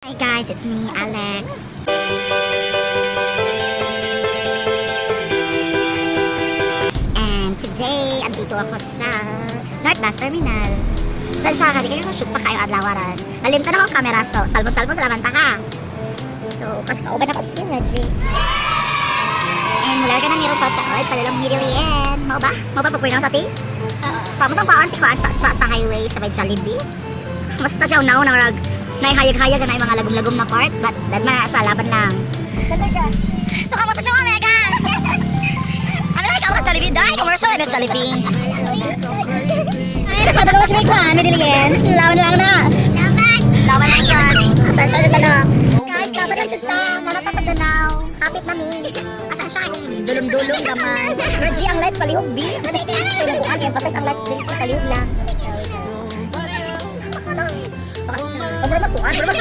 Hi guys, it's me, Alex. And today, andito ako sa North Bus Terminal. Saan siya ka? Di kayo shoot pa kayo adlawaran. Nalimtan ako ang camera, so salbot-salbot sa laman ta ka. So, kasi kauban ako si Reggie. And mula ka na meron pa taon, palalang Medellin. Mao ba? Mao ba papuwi sa ti? So, mas ang paon si Kuan Cha sa highway sa may Jollibee. Basta siya una na rag naihayag-hayag na yung mga lagom-lagom na part, but dad man na siya, laban lang. So, kamusta siya, Omega? Ano na ikaw ka Jollibee? Dahil commercial na Jollibee. Ay, nakadalawa siya may Kuan, Medellin. Laban lang na. Laban! Laban lang siya. Asan siya sa Danau? Guys, laban lang siya sa nanata sa Danau. Kapit na mi. Asan siya? Kung dulong-dulong naman. Reggie, ang lights palihog, B. Sa imong kuan, emphasize ang lights din. Palihog lang. So, mura magkuan, mura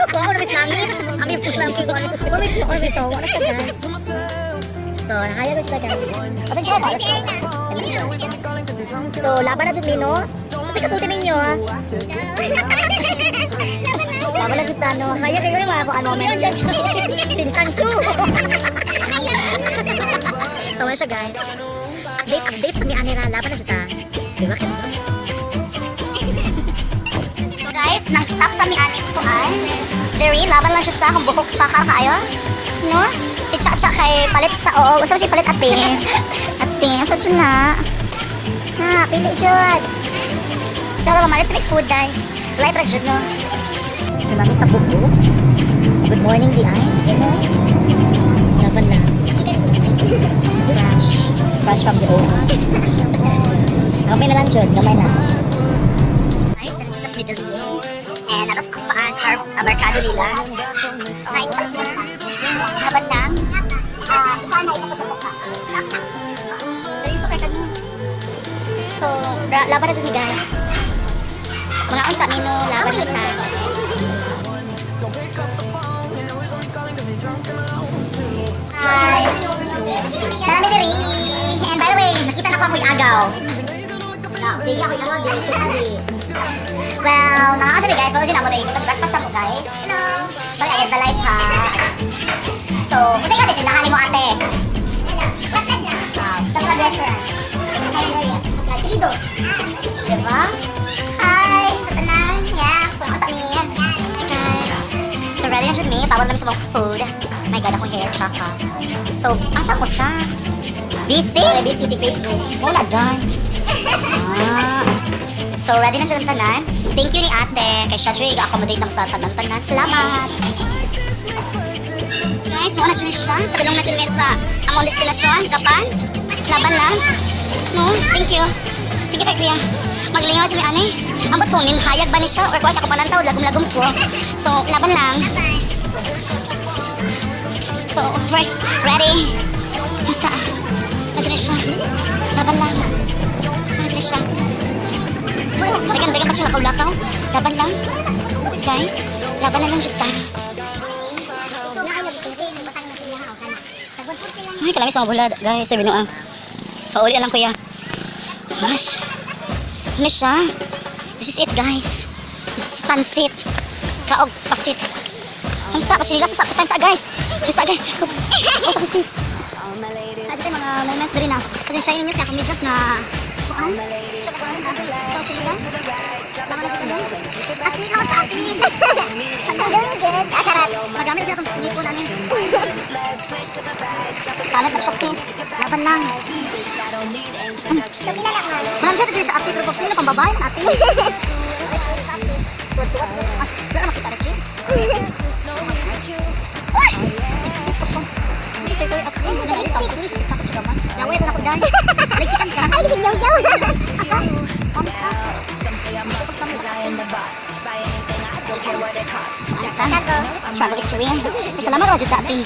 magkuan na mis langit. Ang yung lang ko. Mura magkuan na so, wala siya, guys. So, nakaya ko siya, guys. Asan siya ba? So, laban na jud mi, no? So, sa kasulti ninyo, ah. Laban na jud ta, no? Kaya kayo rin mga kuan moments. Chinsan chu. So, wala siya, guys. Update, update kami anira. Laban na siya ta. Di ba? So guys, nag-stop sa mi ani kuan. Diri, laban lang siya sa akong buhok tsaka kaayo. No? Si Chacha kay palit sa oo. Gusto mo siya palit ate. Ate, asa siya na? Ha, pili jud. So, mamalit sa food day. Light ra jud no. Si mami sa buko. Good morning di ay. Laban lang. Fresh. Fresh from the oven. Gamay na lang jud, gamay na. Guys, nandito sa Medellin. And atas ang paan, our barkado nila. Ay, cha-cha. Laban lang. Ah, isa na, isa ko suka. Seryoso kay kanu. So, laban na jud ni guys. Mga unsa mino, laban na ta. Hi! Marami diri! And by the way, nakita na ko ako'y agaw. Dili ako agaw, dili siya dili. Well, nakakasabi guys, bago siya na mo dahil breakfast na mo guys. Hello! Sorry, I get the light ha. So, kung sa'yo tindahan mo ate. Wala. Wow, sa mga restaurant. Hi, Gloria. Trido. Diba? Hi! Sa tanan. Yeah, full sa mi. Hi guys. So ready na jud mi. Bawal namin sa mga food. My God, akong hair tsaka. So, asa ko sa? Busy? Busy si Facebook. Wala dyan. Ah. So, ready na siya ng tanan. Thank you ni ate. Kay siya siya accommodate ng sa tanan-tanan. Salamat. Guys, muna siya siya. Padulong na siya sa among destinasyon, Japan. Laban lang. No, thank you. Thank you kay kuya. Maglingaw siya ni ane. Ambot kung ninhayag ba ni siya or kuha ako palantaw, lagom-lagom ko. So, laban lang. So, we're ready. Nasa, nasa na siya. Laban lang. Nasa na siya. Dagan, dagan pa siya lakaw-lakaw. Laban lang. Guys, laban na lang siya. Ay, kalami sa mga bulad. Guys, sabi nung ah. Pauli lang kuya. Gosh. Ano siya? This is it, guys. This is pansit. Kaog pasit. Ang sa pasiliga sa sakit sa guys. Sa guys. Oh, sis. Kasi mga moments diri na. Kasi siya yun yung kaya medyas na kuan. Pasiliga. Tama na siya doon. Ate, ako sa atin. I'm doing good. Ah, karat. Magamit siya itong ngipon namin. Paano na siya, ate? Laban lang. So, pila lang ma'am. Wala siya sa ate, pero pag pila pang babae ng ate. Ah, wala na makita, Reggie. Uy! Hindi tayo tayo ate. Sakot siya naman. Laway na ako dahil. Nagsikan ka. Ay, gising yaw-yaw. Struggle is real. May salamat raw jud ate.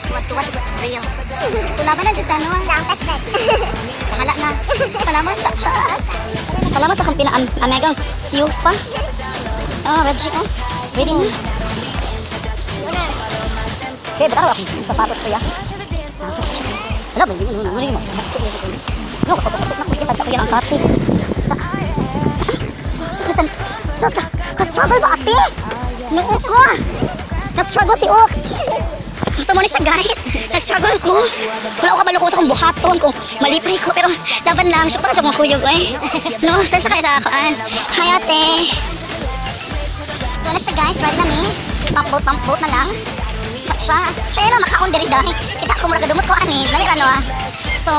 Tuwad-tuwad real. So laban na jud ta no. Bahala na. Salamat sa siya. Salamat sa kong pina-amegang siyufa. Oh, Reggie, oh. Ready na. Eh, baka akong sapatos ko ya. Wala ba? Hindi mo, hindi mo. No, kapag na kuya, sa kuya ang kati. Sa. Sa. Sa. Sa. Na-struggle ba, ate? Noo ko. Na-struggle si Ox. Gusto mo na siya, guys. Nag-struggle ko. Wala ko kabalo ko sa akong buhaton kung malipay ko. Pero laban lang. Siya para sa mga kuyog, eh. No, saan siya kaya nakakaan? Hi, ate. So, ano siya, guys? Ready na mi? Pump boat, pump boat na lang. Siya, siya. Siya lang, makaon diri dahil. Kita ko mura gadumot ko, ani. Lami ano, ah. So,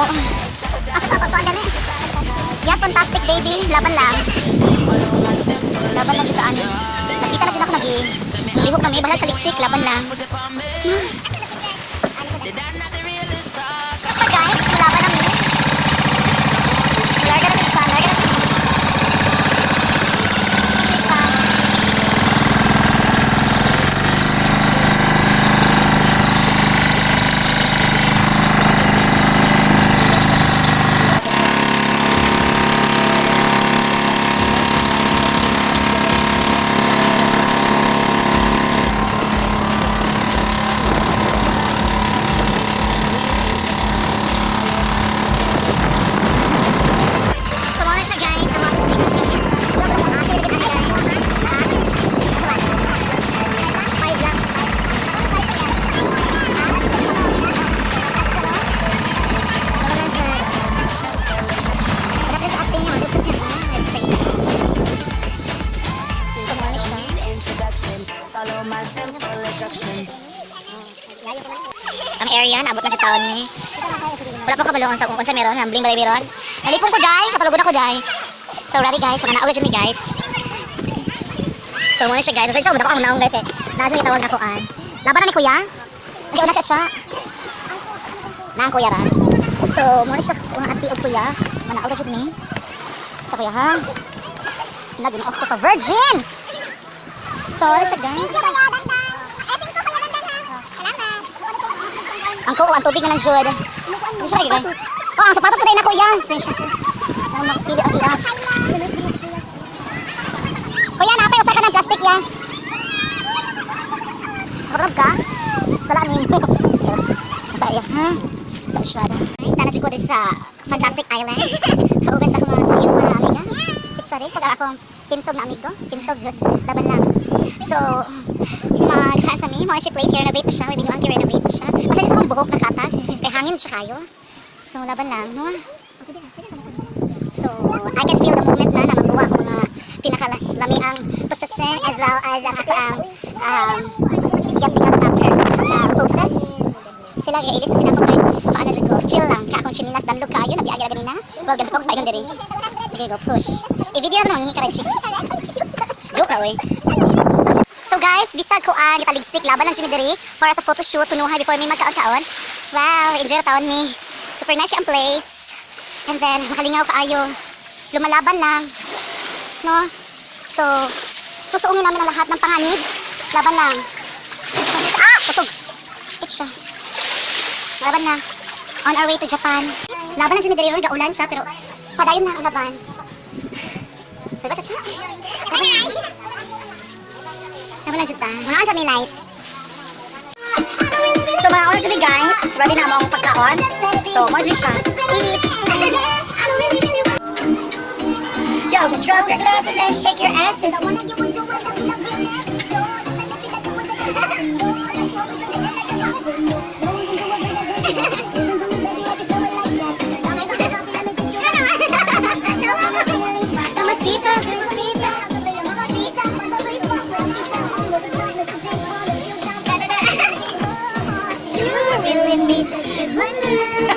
asa pa pagkuan gani? Yes, fantastic, baby. Laban lang. Laban lang siya, ani. Nakita na siya ako nag lihok na mi. Bahala taliksik. Laban lang. Siya, guys, laban na mi. Larga na siya, larga na siya. So, muna siya, guys. Ang mga five lang. Wala siya. Wala pa sa ate niya. Gusto niya, ah. Website na. So, muna siya. Follow my simple instruction. Ang area, naabot na siya taon ni. Wala pa kabalo sa kung unsa meron, hambling balay meron. Nalipong ko jay, katulog na ko jay. So ready, guys, mga naog mi, guys. So muna siya, guys. So siya, ko ang naong, guys, eh. Naa siya gitawag na kuan. Laban na ni kuya. Okay, una siya. Na ang kuya ra. So muna siya mga ati og kuya. Manaog na mi. Sa kuya ha. Nagino ko ka virgin. So ano siya, guys? Thank you, Kuya Dandan. Eh, thank you, Kuya Dandan, ha. Salamat. Ang ko, ang tubig na lang jud. Hindi siya kay. Oh, ang sapatos ko dahil na kuya. So siya. Ano makapili ang iyash. Kuya, napay usa ka ng plastic ya. Kabrog ka? Sala ni mo. Charot. Sa iya, ha? Sa shwada. Guys, nana ko sa Fantastic Island. Kauban sa akong mga siyo mga amiga. Si Charis, sa akong team sob na amigo. Team sob jud. Laban lang. So, magkasa mi, mo siya place, i-renovate pa siya. May binuang i-renovate pa siya. Basta siya sa akong buhok nakatag. Kay hangin siya kayo. So, laban lang, no? So, I can feel the moment na namangguwa ako mga pinakalami ang position as well as ang ako ang bigat-bigat na perfect na poses. Sila gailis na sila ko kay paano siya ko. Chill lang ka akong chinilas danlog kayo nabiagi ra ganina. Well, ganito ko paigon diri. Sige, go push. I-video na mangingi ka rin siya. Joke ra oy. So guys, bisag ko ang gitaligsik, laban lang siya mi diri para sa photoshoot tunuhay before mi magkaon-kaon. Wow, enjoy ra taon mi. Super nice kay ang place. And then makalingaw kaayo. Lumalaban lang. No? So, susuungin namin ang lahat ng panganib. Laban lang. Ah! Kusog! Ito siya. Laban na. On our way to Japan. Laban lang siya mi diri ron, gaulan siya, pero padayon na ang laban. Diba siya siya? Laban lang. Laban lang siya ta. Mga sa may light. So mga oras siya, guys. Ready na among pagkaon. So, mo siya. Eat! Yo, drop your glasses and shake your asses. Mamacita. You really made this my mind.